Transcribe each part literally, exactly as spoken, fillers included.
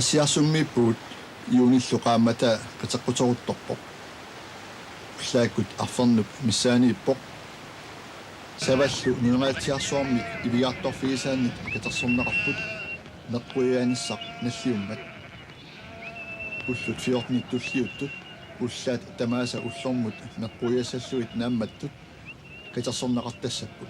Qassiarsummiippugut, juunillu qaammataa qiteqquteruttorpoq. Ullaakkut arfernup missaaniippoq. Savallu nunaatsiarsuarmi ivigaartorfigisaannit katersorneqarput, meqquianissaq nalliummat. Ullut fjortenit tulliuttut ullaat tamaasa ullormut meqquiassallugit naammattut katersorneqartassapput.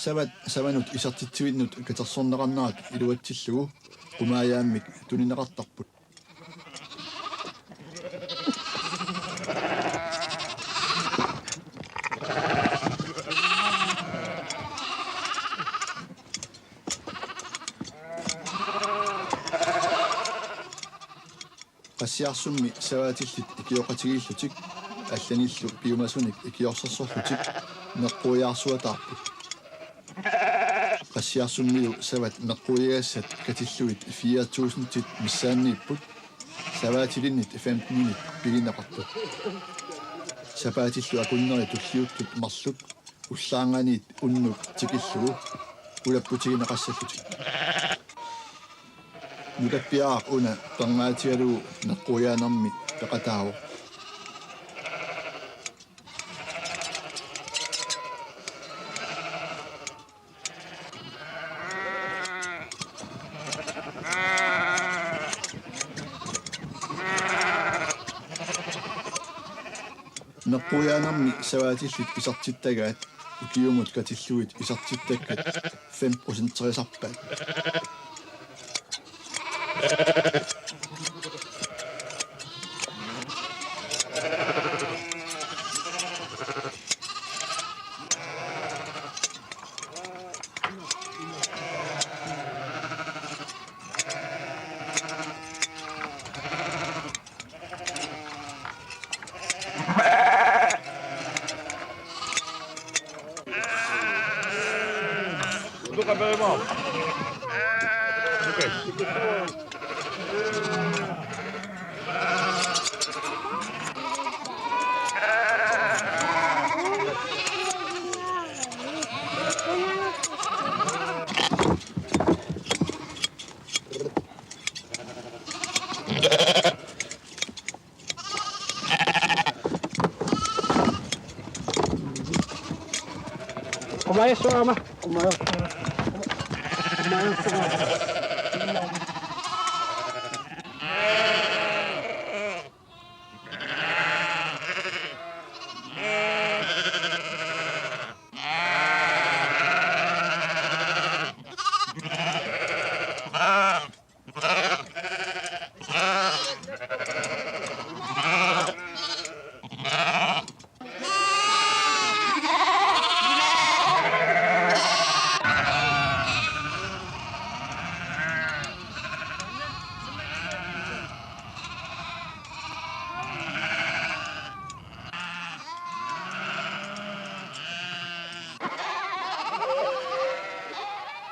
Savat savanut isertitsivinnut katersorneqarnerat iluatsillugu qumaajaammik tunineqartarput. Qassiarsummi savaatillit ikioqatigiillutik allanillu piumasunik ikiorsersorlutik meqquiaarsuataarput. Qassiarsummilu savat meqquiagassat katillugit fire tusindit missaanniipput, savaatilinnit femtenit pigineqartut. Sapaatillu akunneri tulliuttut marluk ullaarnganiit unnuk tikillugu ulapputigineqassallutik. Nukappiaraq una pernaatigalugu meqquiaanermi peqataavoq. Meqquiaanermi savaatillit isertittagaat ukiumut katillugit isertittakkat fem procenterisarpaat. Kumaja suama. Kumaja. Kumaja suama.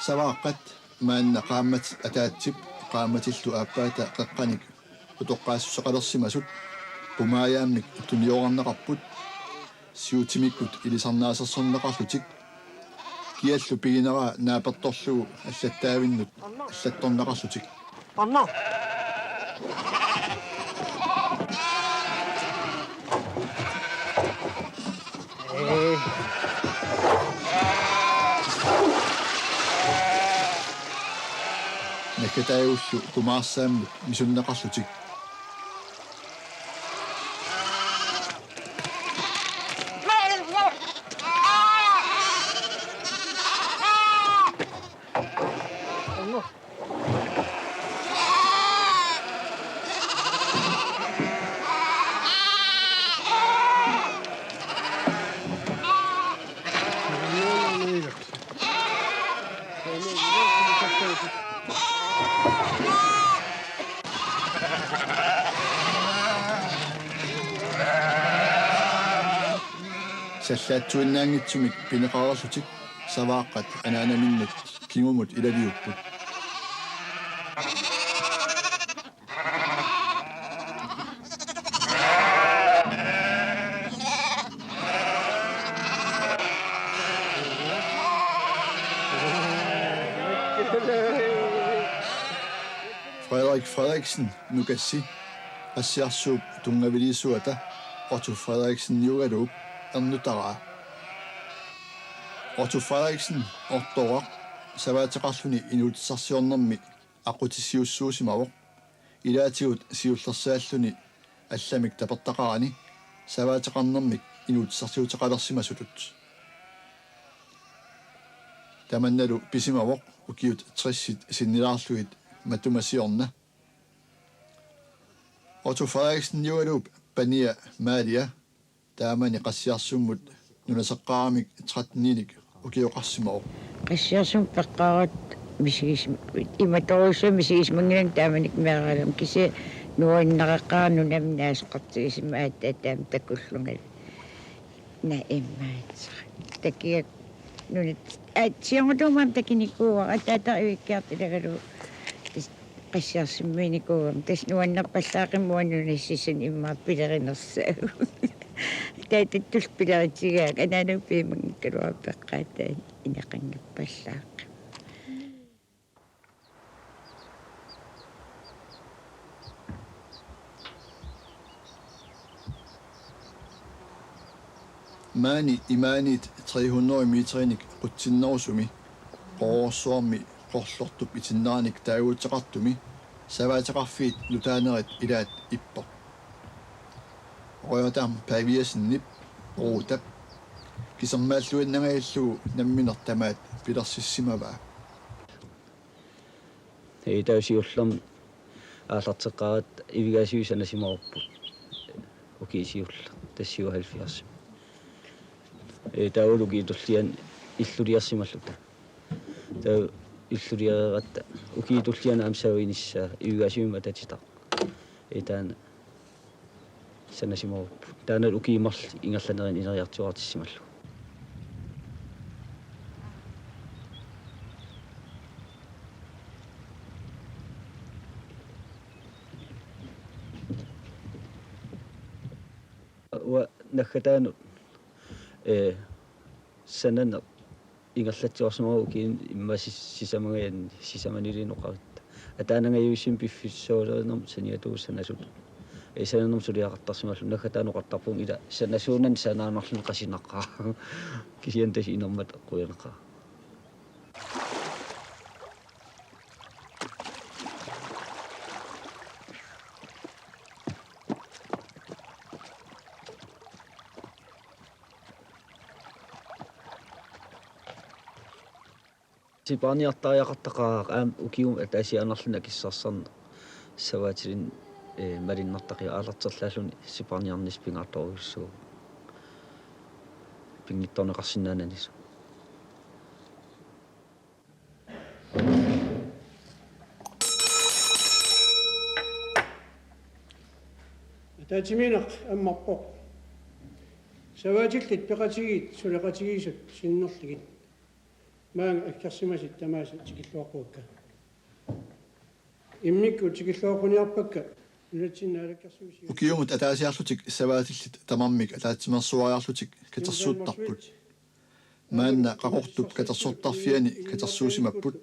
Savaaqqat maanna qaammatit ataatsip qaammatillu aappaata qeqqanik utoqqaassuseqalersimasut qumaajaammik tuniorarneqarput, siutimikkut ilisarnaasersorneqarlutik, kiallu pigineraa naapertorlugu allattaavinnut allattorneqarlutik. Anna. Naggataagullu qumaarsaammik misunneqarlutik. Sallaatsuinnaanngitsumik pineqareerlutik savaaqqat anaanaminnut kingumut ilaliupput. Frederik Frederiksen, Nukassi, Qassiarsuup tunngavilersuata Otto Frederiksen Jugaluup ernutaraa. Otto Frederiksen Ortoraq savaateqarluni inuutissarsiornermi aqqutissiuussuusimavoq, ilaatigut siullersaalluni allamik tapertaqarani savaateqarnermik inuutissarsiuteqalersimasutut. Tamannalu pisimavoq ukiut tressit sinnilaarlugit matuma siorna. Otto Frederiksen Jugaluup pania Maalia taamani Qassiarsummut nunaseqqaaramik tretteninik ukioqarsimavoq. Qassiarsummi peqqaaratta misigis-, imatorujussuaq misigisimannginnama taamanikkut meeraalerama, kisianni nuannareqaara nunami naasoqartigisimaat aatsaat taama takullungalu. Naa immaqa. Takiak nunat. Aa, siornatigut aamma takinikuuara, ataataq Ivikkiartut ilagalugu. Tassa Qassiarsummiinnikuugama. Tassa nuannerpallaaqimmat uanga nunassissanik immaqa pilerinersaagut. Taava tattullu pileritigaakka, anaanaga piumanngikkaluarpara peqqaataani ineqanngippallaaqimmat. Maani imaaniit tre hundrede meterinik qutsinnerusumi, Qororsuarmi qorlortup itinneranik taaguuteqartumi, savaateqarfiit nutaanerit ilaat ippoq. Royadam Paviasenip, Rotap, kisermaalluinnangajallugu nammineq tamaat pilersissimavaa. Ee, taava siullermik aallarteqqaaratta Ivigaasiviit sanasimavarput. Ukiut siulleq, tassa syvoghalvfjerds. Ee, taavalu ukiut tulliani illuliarsimalluta. Taava illuliareeratta ukiut tulliani aamma savinissaa Ivigaasivimmi atatitaq. Ee, taanna sanasimavarput. Taanna ukiut marluk ingerlanerini ineriartoqartissimallugu. Uanga naggataanut, ee, sananeq ingerlatsiarsimagama ukiuni immaqa sis-, sisamangajanni, sisamaniliinnut oqaritta. Ataanangajuissummik piffissaqarnermut saniatigut sanasut. Ee, sananermut suliaqartarsimallugu naggataanut oqartarpunga ila sanasuunani sanaanarluni qasinaqaaq. Kisianni tassa inermata qujanaqaaq. Sipaarniartariaqartaqaaq aamma ukiumut ataasiaannarluni akissarsarneq savaatilinnut, ee, malunnartaqi aalarterlaalluni sipaarniarnissaq pingaartorujussuuvoq. Pinngitsoorneqarsinnaananisoq. Ataatsimiinneq ammarpoq. Savaatillit peqatigiit suleqatigiissut sinnerlugit. Maanga aggersimasut tamaasa tikilluaqquakka. Immikkut tikilluaqquniarpakka nunatsinni naalakkersuisut. Ukiumut ataasiarlutik savaatillit tamarmik ataatsimeersuariarlutik katersuuttarput. Maanna Qaqortup katersortarfiani katersuusimapput.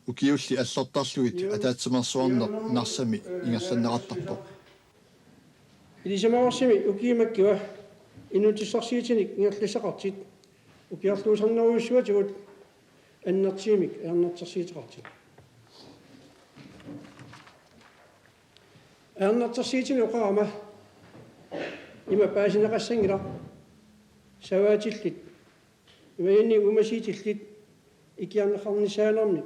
Ukiulli allortarlugit ataatsimeersuarneq Narsami ingerlanneqartarpoq. Ilisimavarsimmik ukiut makkua inuutissarsiutinik ingerlassaqartut ukiarluusarnerujussuatigut annertuumik ajornartorsiuteqartut. Ajornartorsiutinik oqarama ima paasineqassanngilaq savaatillit imaluunniit uumasuutillit ikiarneqarnissaanermik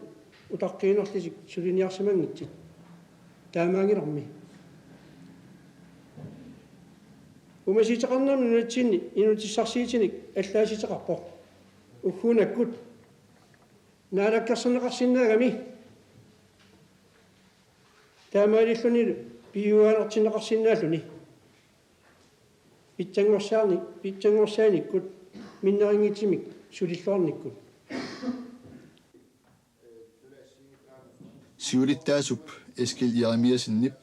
utaqqiinerlutik suliniarsimanngitsut. Taamaanngilarmi. Uumasuuteqarnermi nunatsinni inuutissarsiutinik allaaseqarpoq. Ugguunakkut naalakkersorneqarsinnaagami. Taamaalillunilu Piujuaannartinneqarsinnaalluni. Pitsanngorsaarni-, pitsanngorsaanikkut minnerunngitsumik sulilluarnikkut. Siulittaasup Eskil Jeremiassenip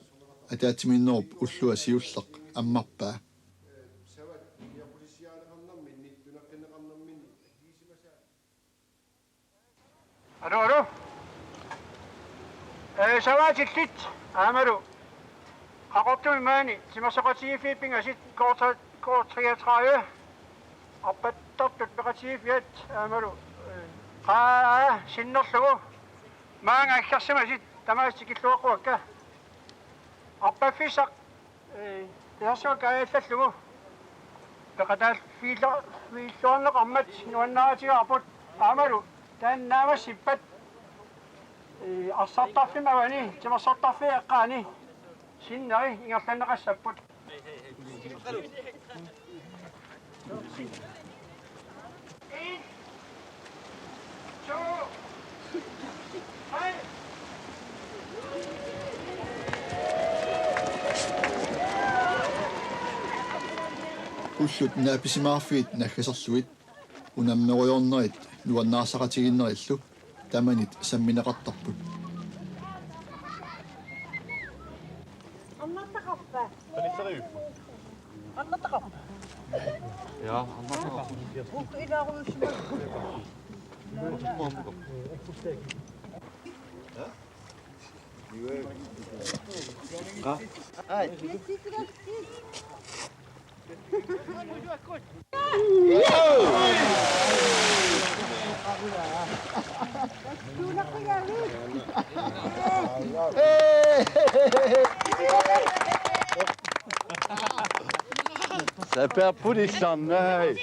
ataatsimiinnerup ullua siulleq ammarpaa. Alo, alo. Ee, savaatillit aammalu Qaqortumi maani timersoqatigiiffiit pingasut, K tre-, K treogtredive, arpattartut peqatigiiffiat aammalu, ee, qaa sinnerlugu maanga aggersimasut tamaasa tikilluaqquakka. Arpaffissaq, ee, tasersuaq kaajallallugu peqataaffiillu-, -fiilluarneqarmat nuannaarutigaarput aammalu taanna naammassippat, ee, arsartarfimmi avani timersortarfiit eqqaani sinneri ingerlanneqassapput. Ullut naapisimaarfiit naggaserlugit unammerujoornerit nuannaarsaqatigiinnerillu tamanit sammineqartarput. Arnartaqarpa? Arnartaqarpa? Ja, arnartaqarpa. Ukku ilaarujussuma. Sapper på Island, nej.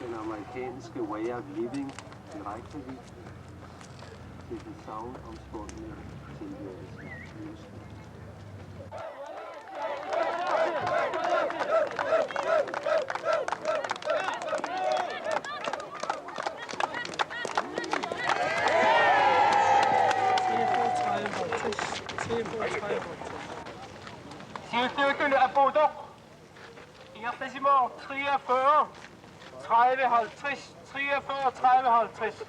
Den amerikanske way of living direkte til den savnomspundne tilværelse. Siulliulluni apuutoq. Ingerlasimavoq treogfyrre, tredive, halvtreds, treogfyrre, tredive, halvtreds.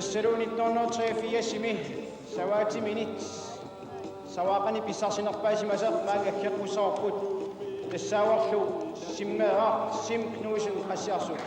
Tassalu nitten hundrede treogfirsimi savaatiminit savaaqanik pissarsinerpaasimasoq maanga aggeqqissavarput. Tassaavorlu simmeeraq Sim Knudsen Qassiarsuk.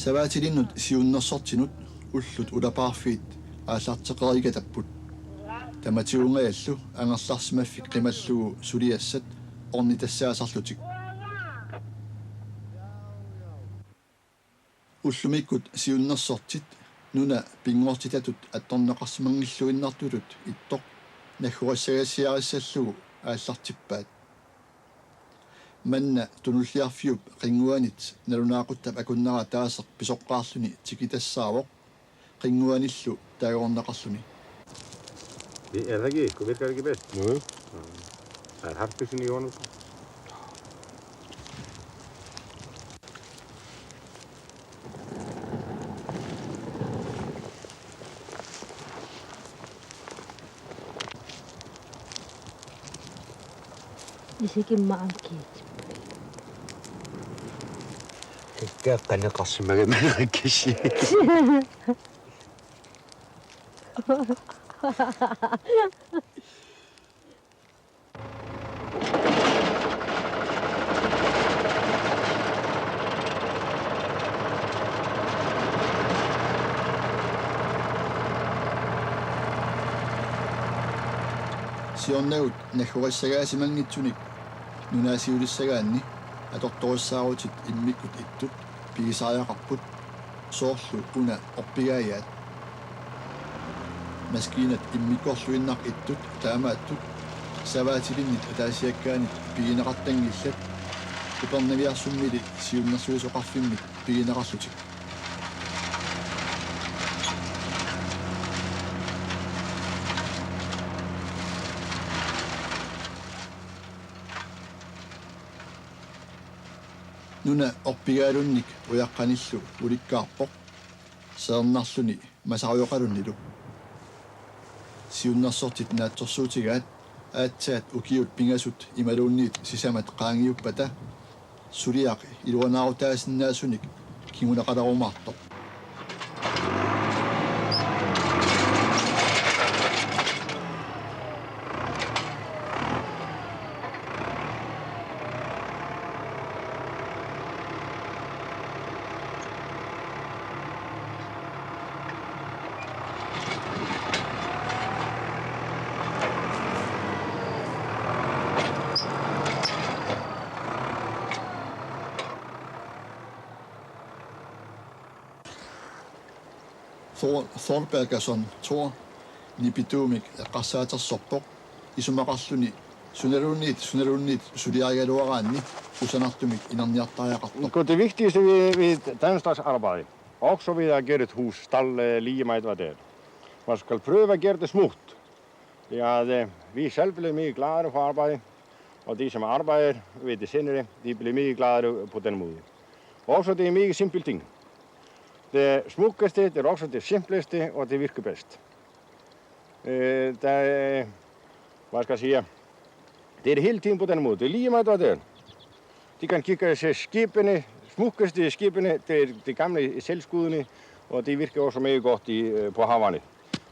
Savaatilinnut siunnersortinut ullut ulapaarfiit aallarteqqeriikatapput. Tamatigungajallu angerlarsimaffik qimallugu suliassat ornitassaasarlutik. Ullumikkut siunnersortit nuna pinngortitatut attorneqarsimanngilluinnartutut ittoq naggorissagassiarissallugu aallartippaat. Manna Tunulliarfiup qinnguanit nalunaaquttap akunnera taaseq pisoqqaarluni tikitassaavoq, qinnguanillu taagorneqarluni. Vi er der ikke, kunne vi ikke det bedst? Nej. Jeg har haft det siden i år nu. Isikimma aamma kiit. Ikka qaneqarsimagami kissi. Siornagut naggorissagaasimanngitsunik nunaasiulissagaanni atortorissaarutit immikkut ittut pigisariaqarput, soorlu una orpigaajaat. Maskiinat immikkoorluinnaq ittut taamaattut savaatilinnit ataasiakkaanit pigineqartanngillat, Upernaviarsummili siunnersuisoqarfimmit pigineqarlutik. Nuna orpigaalunnik ujaqqanillu ulikkaarpoq, seernarluni masarujoqalunnilu. Siunnersortit naatsorsuutigaat aatsaat ukiut pingasut imaluunniit sisamat qaangiuppata suliaq iluanaarutaasinnaasunik kinguneqalerumaartoq. Thor-, Thorberg og Son Thor nipituumik eqqarsaatersorpoq isumaqarluni sunaluunniit, sunaluunniit suliarigaluaraanni kusanartumik inerniartariaqartoq. Godt, det vigtigste ved, ved den slags arbejde, også ved at gætte et hus, stald, øh, lige meget hvad det er. Man skal prøve at gætte det smukt. Ja, det, vi selv bliver meget glade for arbejde, og de, som arbejder ved det senere, de bliver meget glade på den måde. Også det er meget simpelt ting. Det smukkeste, det er også det simpleste, og det virker bedst. Øh, der, hvad skal jeg sige, det er hele tiden på den måde. Det er lige meget, hvad det er. De kan kigge og se skibene, smukkeste skibene, det er de gamle selvskuddene, og det virker også meget godt i, øh, på havene.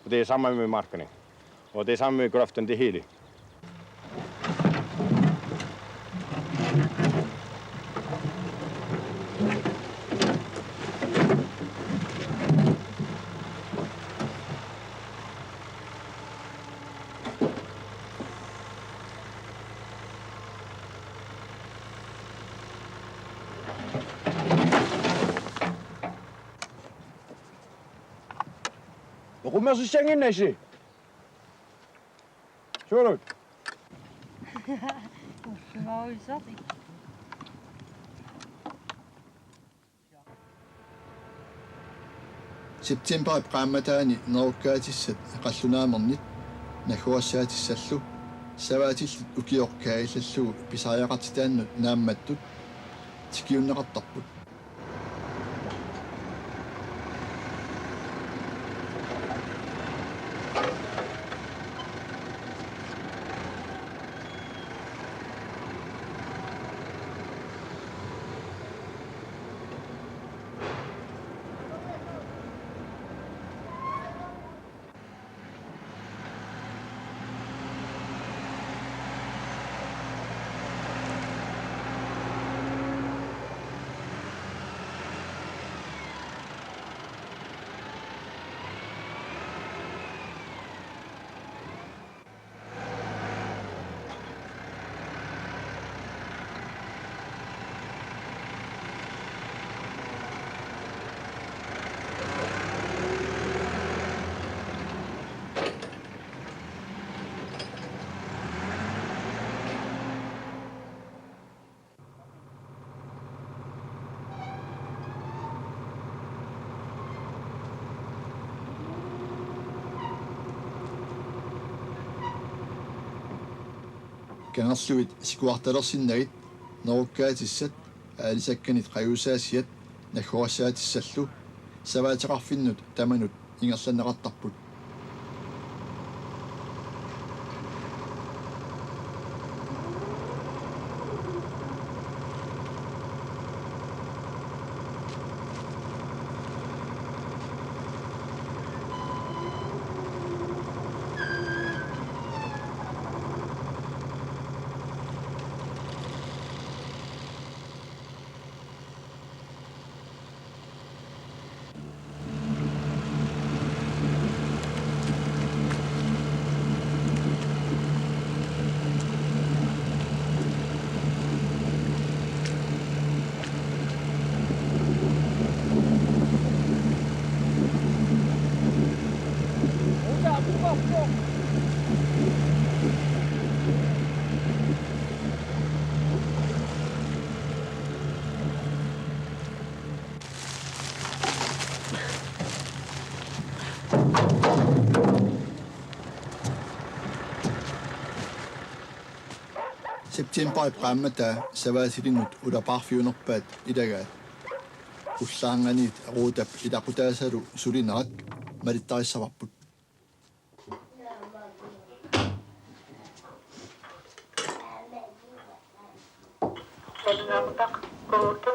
Og det er samme med markerne. Og det er samme med grøften, det hele. Oqummersissanginnasi. Sulut. Ussimaruissatik. Septembarip qaammataani nerukkaatissat qallunaamernit naggugassaatissallu savaatillit ukioq kaajallallugu pisariaqartitaannut naammattut tikiunneqartarput. Kangerluit sikuartalersinnagit nerukkaatissat aalisakkanit qajuusaasiat naggugassaatissallu savaateqarfinnut tamanut ingerlanneqartarput. Septembarip qaammataa savaatilinnut ulapaarfiunerpaat ilagaat. Ullaarnganiit Ruutap ilaqutaasalu sulinerat malittarissavarput. Nalunaaqutaq Ruuta.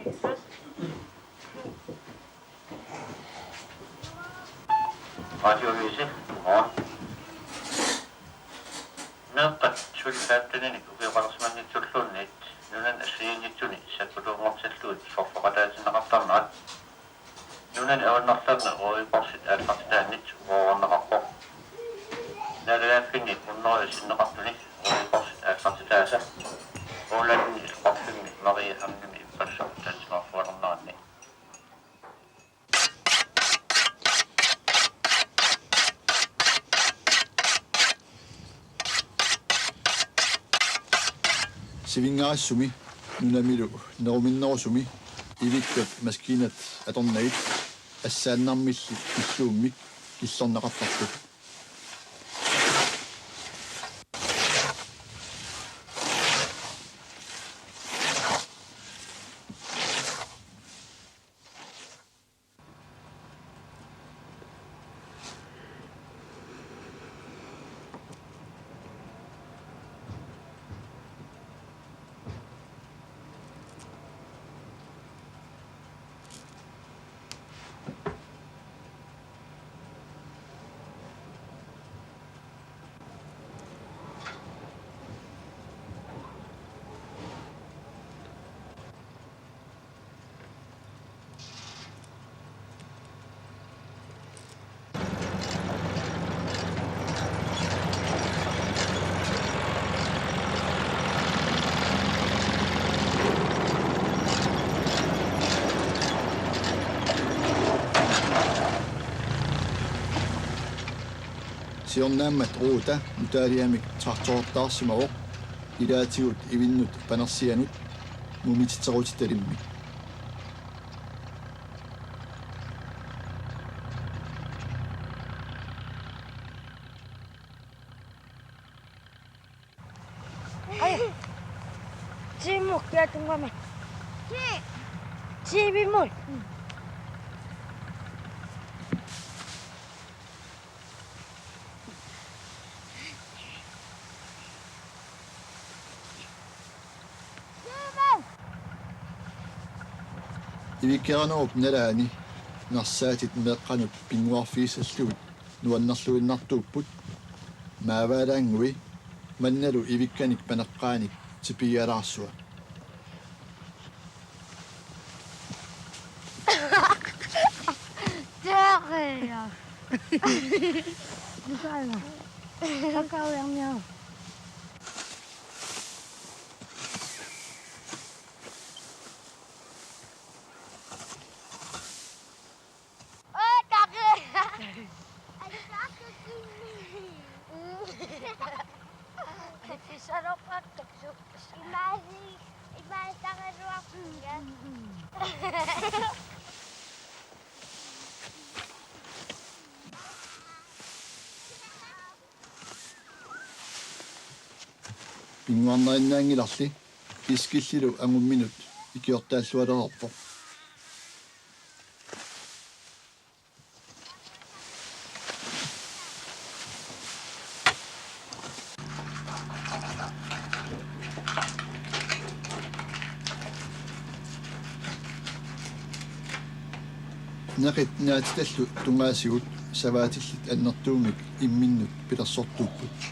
Jesus. Radioavisi, godmorgen. Meeqqat suli femteninik ukioqalersimannitsulluunniit nunani assigiinngitsuni sakkutuunngortillugit sorfaqataatinneqartarnerat. Nunani avannarlerni Røde Korsit aallartitaannit uaarneqarpoq. Naalagaaffinni hundrede sinneqartuni Røde Korsit aallartitaasa Ålandimi Illoqarfimmi Mariehamnimi ippassaq tansimaartualerneranni. Sivinngaarissumi nunamilu neruminnerusumi ivikkat maskiinat atornagit assaannarmilli pilluummik killorneqartarput. Siornaammat Ruuta nutaaliamik traktorertaarsimavoq ilaatigut ivinnut panersianut mumititserutitalimmik. Ai. Tiimut kiatungama. Tiimut. Ivikkeranerup nalaani narsaatit meeqqanut pinnguarfigissallugit nuannerluinnartuupput. Maavaalaanngui mannalu ivikkanik paneqqaanik tipigialaarsua. Tørre. Du skal jo. Så går jeg med. Åh, Kari! Er det første time? Hvis jeg lå på, så... Imagine, imagine, der er du op. Ja. Pinnguarnerinnaanngilarli Eskildilu angumminut ikiortaallualereerpoq. Neqit naatitallu tungaasigut savaatillit annertuumik imminnut pilersortuupput.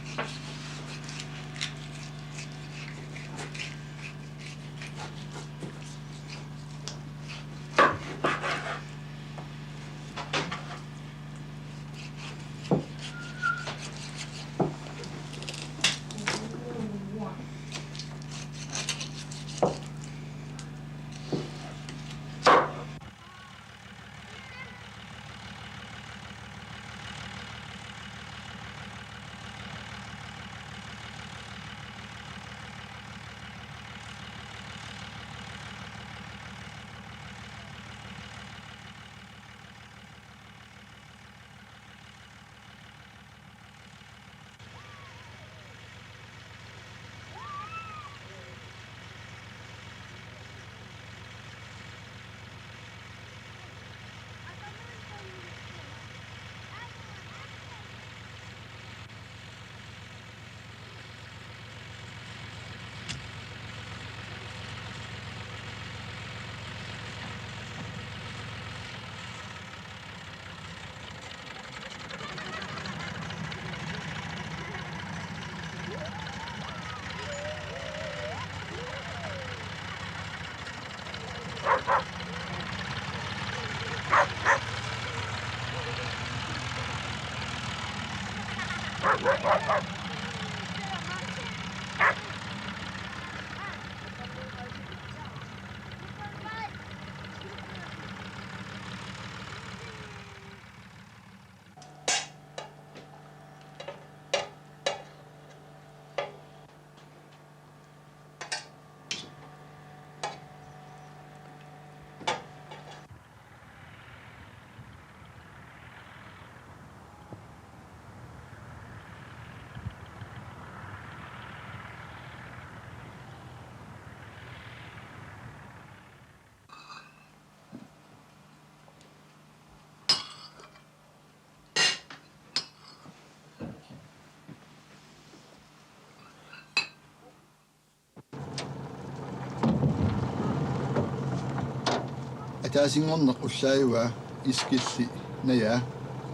Ataasinngorneq ullaavaa Iskilli najaa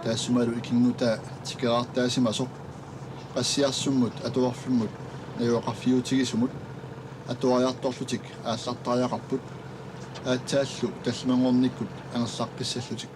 taassumalu ikinngutaa tikeraartaasimasoq qassiarsummut atuarfimmut najugaqarfiutigisumut atuariartorlutik aallartariaqarput, aatsaallu tallimanngornikkut angerlaqqissallutik.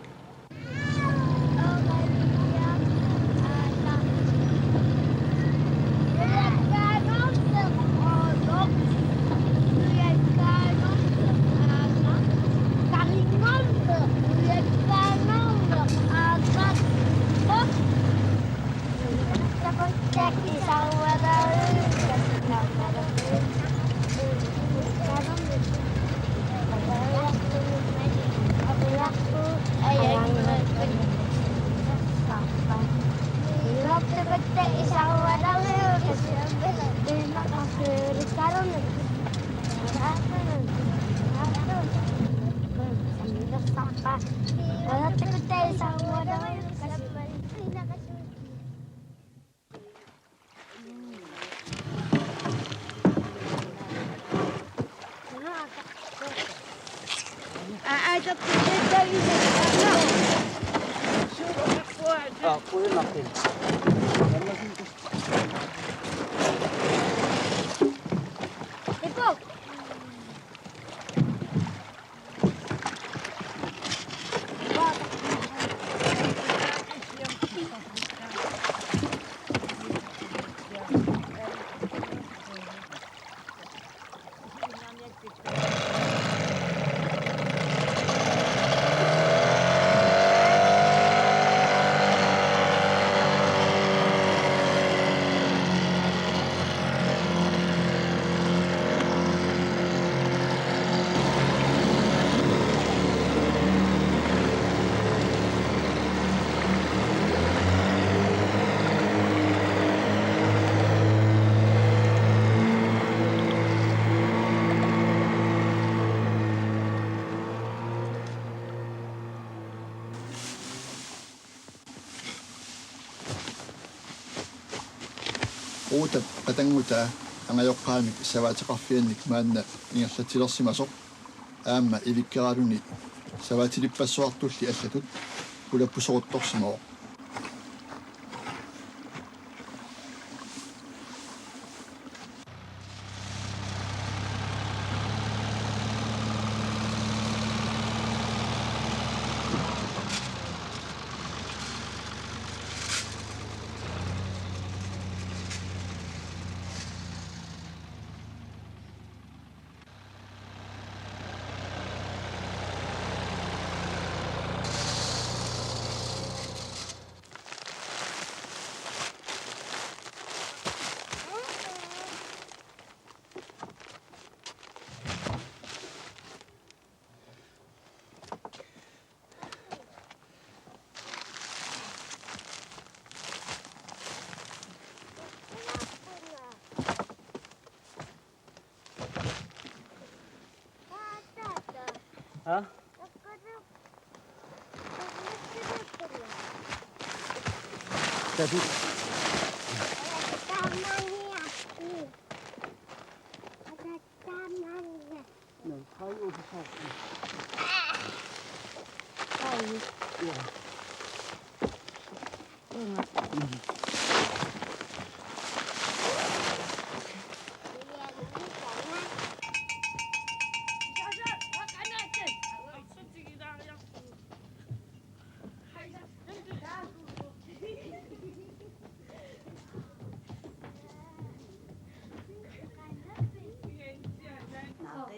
Uutap qatanngutaa angajoqqaamik savaateqarfiannik maanna ingerlatsilersimasoq aamma ivikkeraluni savaatilippassuartulli allatut ulappuseruttorsimavoq. Ha? Tatu.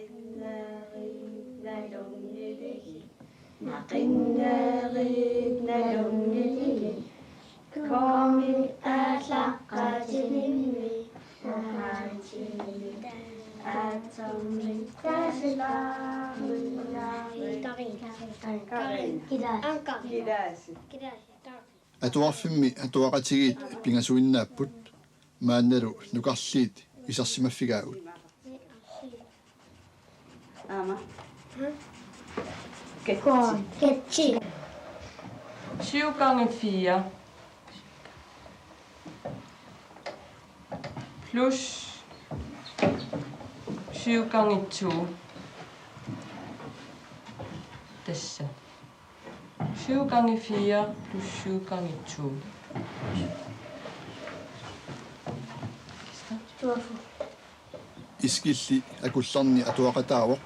Naqinnerit nalunngilakka. Naqinnerit nalunngilakka. Komi aallaqqaatilimmi. Oqaatilimmi. Atommi taasilaarmilla. Karin. Kilaasi. Kilaasi. Atuarfimmi atuaqatigiit pingasuinnaapput, maannalu nukarliit isersimaffigaagut. Aamma. Katsi. Katsi. Syv gange fire plus syv gange to. Tassa. Syv gange fire plus syv gange to. Iskilli akullerni atuaqataavoq,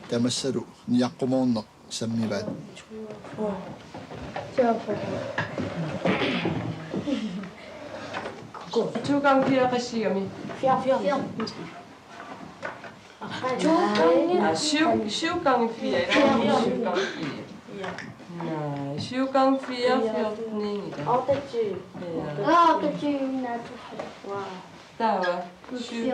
tamassalu niaqqumoorneq sammivaat. Syv gange fire, qassiami? Fjorten. Fjorten. Syv, syv gange fire, eller syv gange fire? Nej, syv gange fire, fjorten, ikke? Otteogtyve. Ja. Otteogtyve. Wow. Der var syv,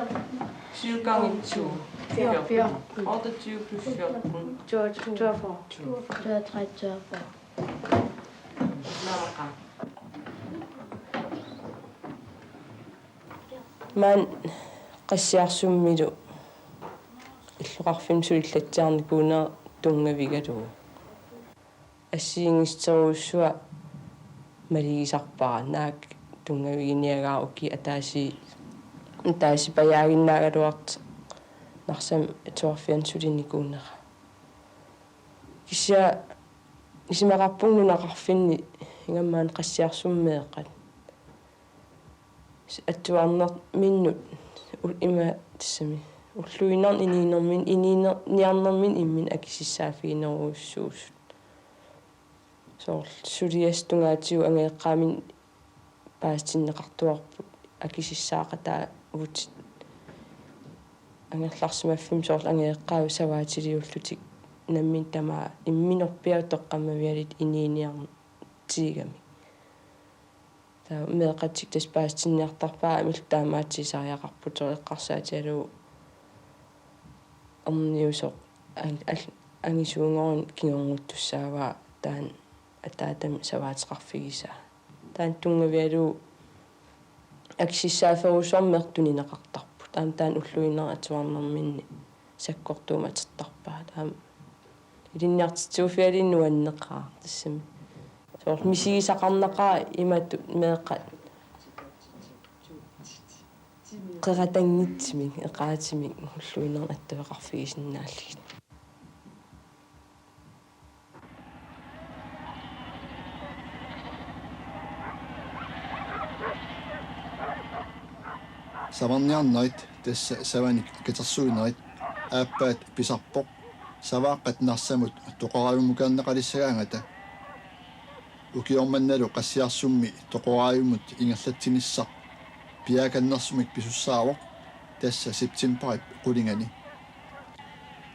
syv gange to. Fjorten. Fjorten. Otteogtyve plus fjorten. Toogfyrre. Toogfyrre. Toogfyrre. Maani Qassiarsummilu illoqarfimmi sulillatsiarnikuunera tunngavigalugu. Assigiinngitsorujussuaq malugisarpara, naak tunngaviginiagara ukiup ataasi-, ataasipajaaginnaagaluartoq Narsami atuarfiani sulinikuunera. Kisianni isumaqarpunga nunaqarfinni ingammik maani Qassiarsummi meeqqat. Atuarnerminnut u-, ima tassami ulluinnarni inuunermin-, inuuner-, niarnerminni imminut akisussaaffiginerujussuusut. Soorlu suliassat tungaatigut angajoqqaaminnut paasitinneqartuarput akisussaaqataavutit. Angerlarsimaffimmi soorlu angajoqqaavi savaatiliullutik nammineq tamaat imminorpiaq toqqammavialutik inuuniartigigamik. Taava meeqqatik tassa paasitinniartarpaat, aamma illit taamaatigisariaqarputit, soorlu eqqarsaatigalugu erniusoq ang-, al-, angisuugooq kingornuttussaavaa taanna ataatami savaateqarfigisaa. Taanna tunngavigalugu akisussaafferujussuarmik meeqqat tunineqartarput. Taanna, taanna ulluinnarni atuarnerminni sakkortuumik atortarpaa. Taava ilinniartitsisuuffigalugu nuanneqaaq tassami. Soorlu misigisaqarnaqaaq imatut meeqqat qeratanngitsumik, eqaatsumik ulluinnarni attaveqarfigisinnaallugit. Savarniarnerit, tassa savanik katersuinerit, aappaat pisarpoq, savaaqqat Narsamut toqoraavimukaarneqalissagaangata. Ukioq mannalu Qassiarsummi toqoraavimut ingerlatsinissaq piaakannersumik pisussaavoq, tassa septembarip qulingani.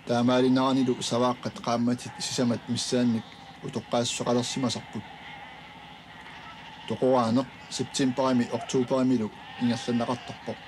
Taamaalineranilu savaaqqat qaammatit sisamat missaannik utoqqaassuseqalersimasarput. Toqoraaneq septembarimi oktoberimilu ingerlanneqartarpoq.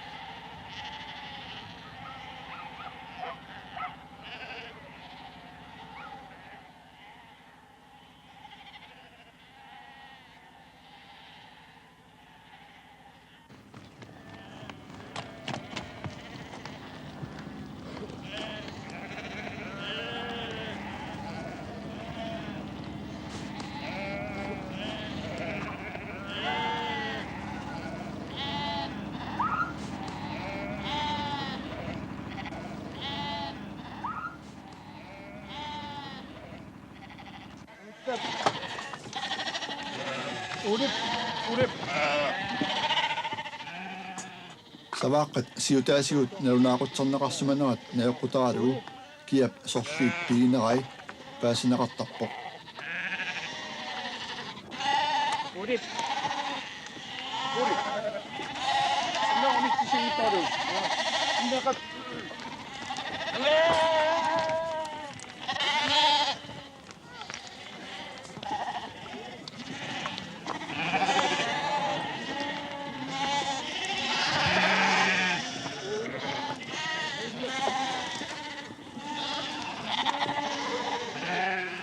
Ulip, ulip. Savaaqqat siutaasigut nalunaaqutserneqarsimanerat najoqqutaralugu kiap sorliit piginerai paasineqartarpoq. Ulip. Ulip. Nå, mit sigittaru. Inneqat.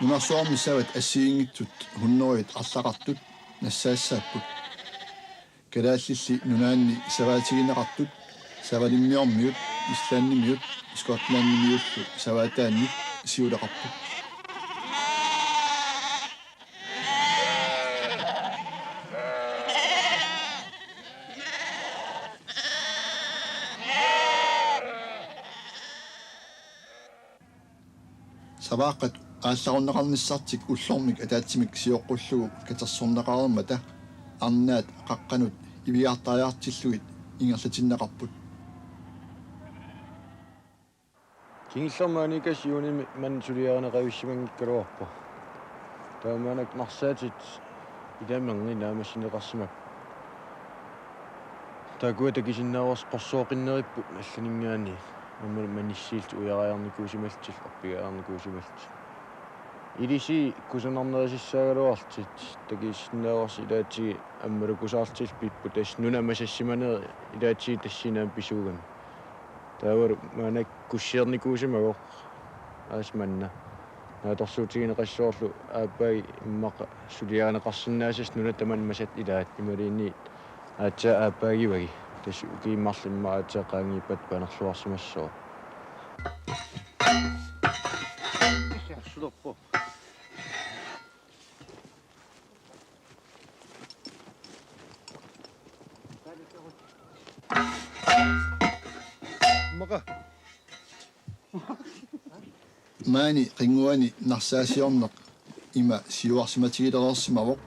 Nunarsuarmi savat assigiinngitsut hundredet arlaqartut nassaassaapput. Kalaallit Nunaanni savaatigineqartut Savalimmiormiut, Islandimiut, Skotlandimiullu savaataannik siuleqarput. Savaaqqat Aallarunneqarnissartik ullormik ataatsimik sioqqullugu katersorneqareermata arnaat qaqqanut ivigartariartillugit ingerlatinneqarput. Kingullermi maaniikkassaq juunimi manna suliarineqavissimanngigaluarpoq. Taamaammat narsaatit ilaminngi naammassineqarsimapput. Taakkua takusinnaavarsi qorsooqinnerippput allaninngaanniit. Aammalu manissiillutik ujariarnikuusimallutik, orpigaarnikuusimallutik. Ilissi kusanarnerisassaagaluarlutik takusinnaavarsi ilaatigut aammalu kusaarlutillu pipput, tassa nunat masassimaneri ilaatigut tassani aamma pisuugami. Taavalu maannakkut kussiornikuusimavoq aasiit manna. Naatsorsuutigineqassasoorlu aappaagu immaqa suliarineqarsinnaasasi nunat tamanit masatut ilaat imaluunniit aatsaat aappaagivagit. Tassa ukiut marluk immaqa aatsaat qaangiuppata panerluarsimassasoq. Maani qinnguani narsaasiorneq ima siuarsimatigilereersimavoq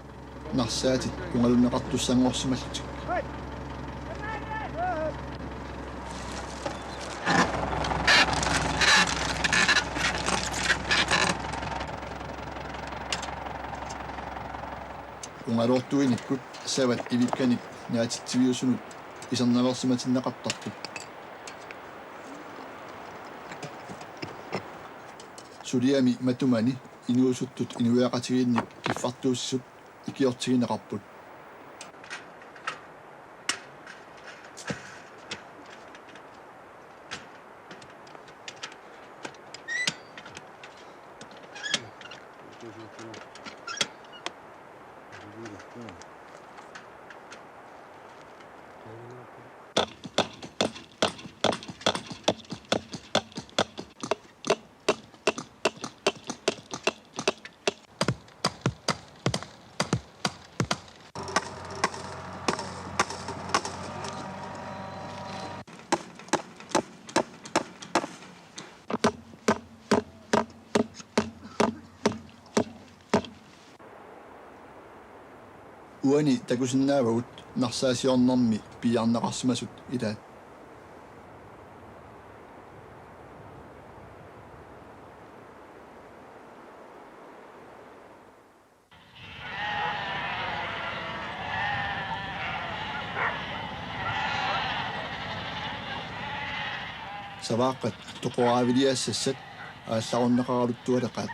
narsaatit ungalunneqartussanngorsimallutik. Ungaluortuinikkut savat ivikkanik naatitsiviusunut isernaveersimatinneqartarput. Suliami matumani inuusuttut inuiaqatigiinnik kiffartuussisut ikiortigineqarput. Uani takusinnaavagut narsaasiornermi piiarneqarsimasut ilaat. Savaaqqat toqoraaviliassassat aallarunneqaraluttualeqaat.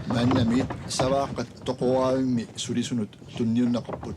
Maannamiit Savaaqqat Toqoraavimmi sulisunut tunniunneqarput.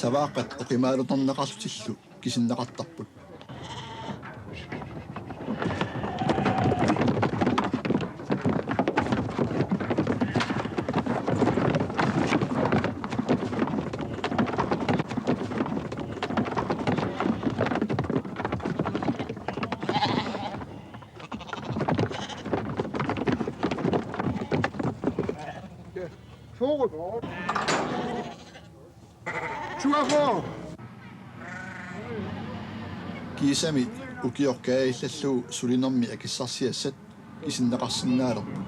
Savaaqqat oqimaalutarneqarlutillu kisinneqartarput. Kiisami ukioq kaajallallugu sulinermi akissarsiassat kisinneqarsinnaalerput.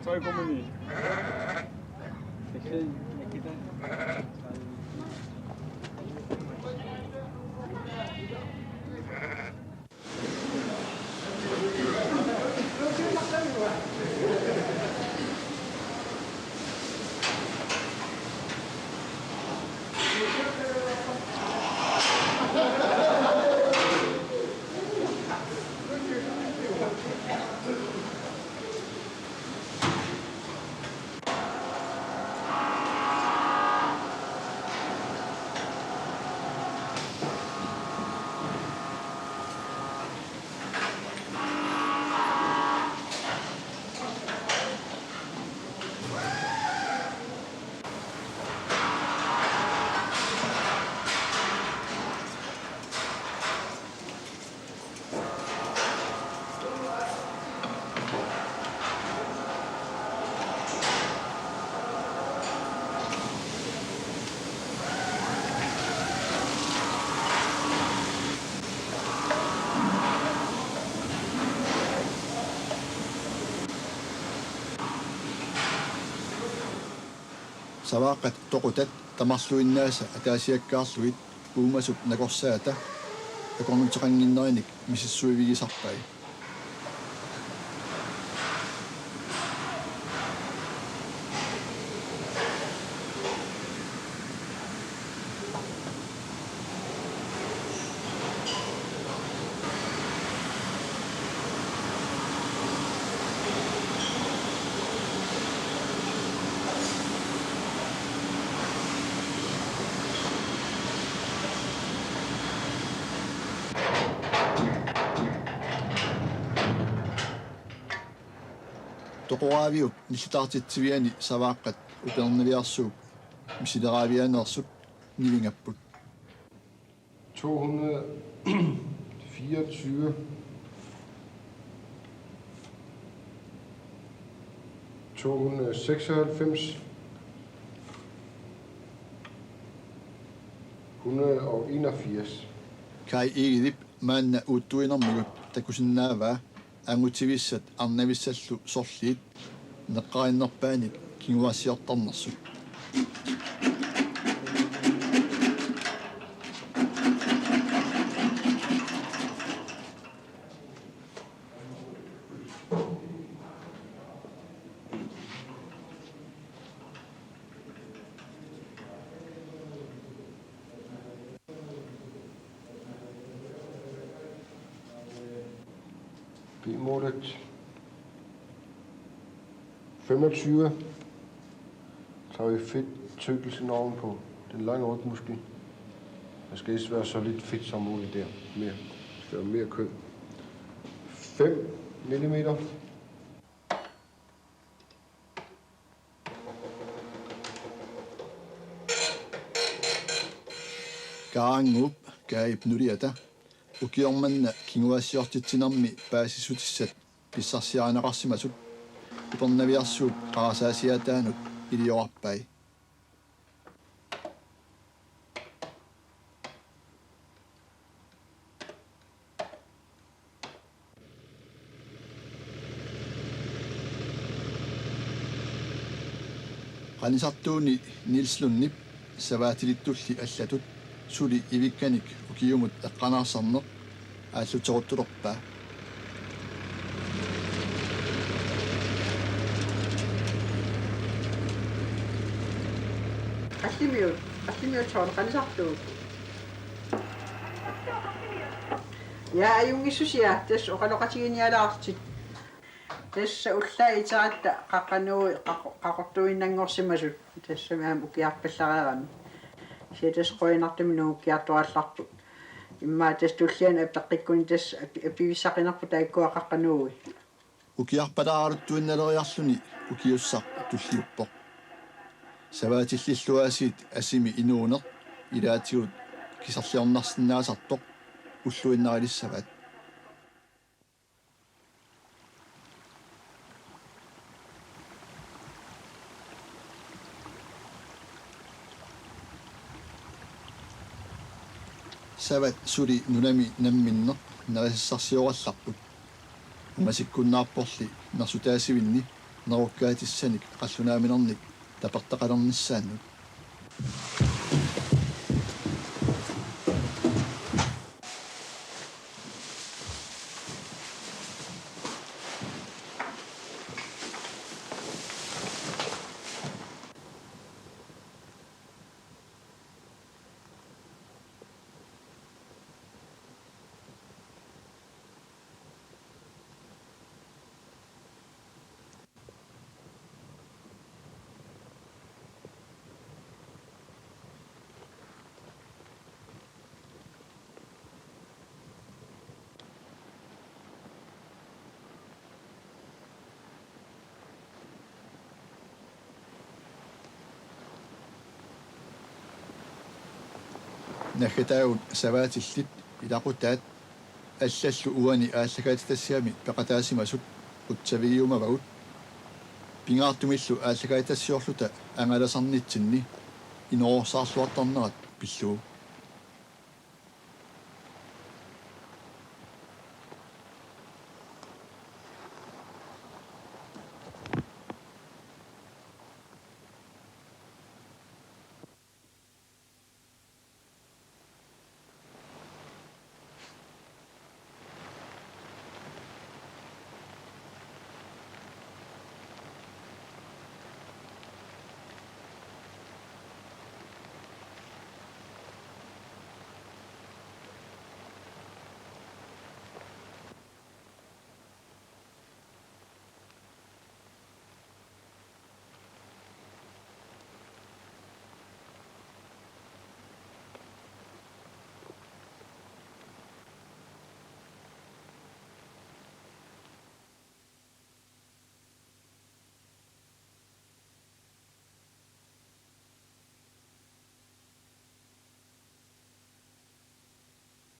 Tres komma ni. Savaaqqat toqutat tamarluinnaasa ataasiakkaarlugit uumasup nakorsaata akornuteqannginnerinik misissuivigisarpai. Toqoraaviup nillitaartitsiviani savaaqqat upernaviarsuup misileraavianeersut nivingapput. To hundrede fireogtyve, to hundrede seksoghalvfems, hundrede og enogfirs. Kai Egedep maanna uuttuinermigut takusinnaavaa angutivissat arnavissallu sorliit neqqarinnerpaanik kinguaassiortarnersut. B-målet femogtyve. Tager vi fedttykkelsen ovenpå den lange rygmuskel. Der skal helst være så lidt fedt som muligt der. Mere. Der skal være mere kød. Fem millimeter. Kaannguup Kaip nuliata ukioq manna kinguaassiortitsinermi paasissutissat pissarsiarineqarsimasut upernaviarsuup qarasaasiaataanut iliorarpai. Qanisartuuni Niels Lundip savaatilittulli allatut suli ivikkanik ukiumut eqqanaarsarneq aalluteruttulerpaa. Qallimiut, qallimiut soorlu qanisartuut. Ja, ajunngissusia, tassa oqaloqatiginialaarlutit. Tassa ullaaq iteratta qaqqanuui qaqu-, qaqortuinnanngorsimasut. Tassami aamma ukiarpallareerami. Kisianni tassa qujanartumik nungukkiartorallarput. Immaqa tassa tulliani apeqqikkuni tassa api-, apivissaqinerput taakkua qaqqanuui. Ukiarpalaaraluttuinnaleriarluni ukiussaq tulliuppoq. Savaatillillu aasiit asimi inuuneq ilaatigut kisarliornarsinnaasartoq ulluinnaralissavaat. Savat suli nunami namminneq nerisassarsiorallarput. Ungasikkunnaarporli mersutaasivinni nerukkaatissanik qallunaaminarnik tapertaqalernissaannut. Naggataagut savaatillit ilaqutaat allallu uani aallakaatitassiami peqataasimasut qutsavigiumavagut. Pingaartumillu aallakaatitassiorluta angalasarnitsinni inoorsaarluartarnerat pillugu.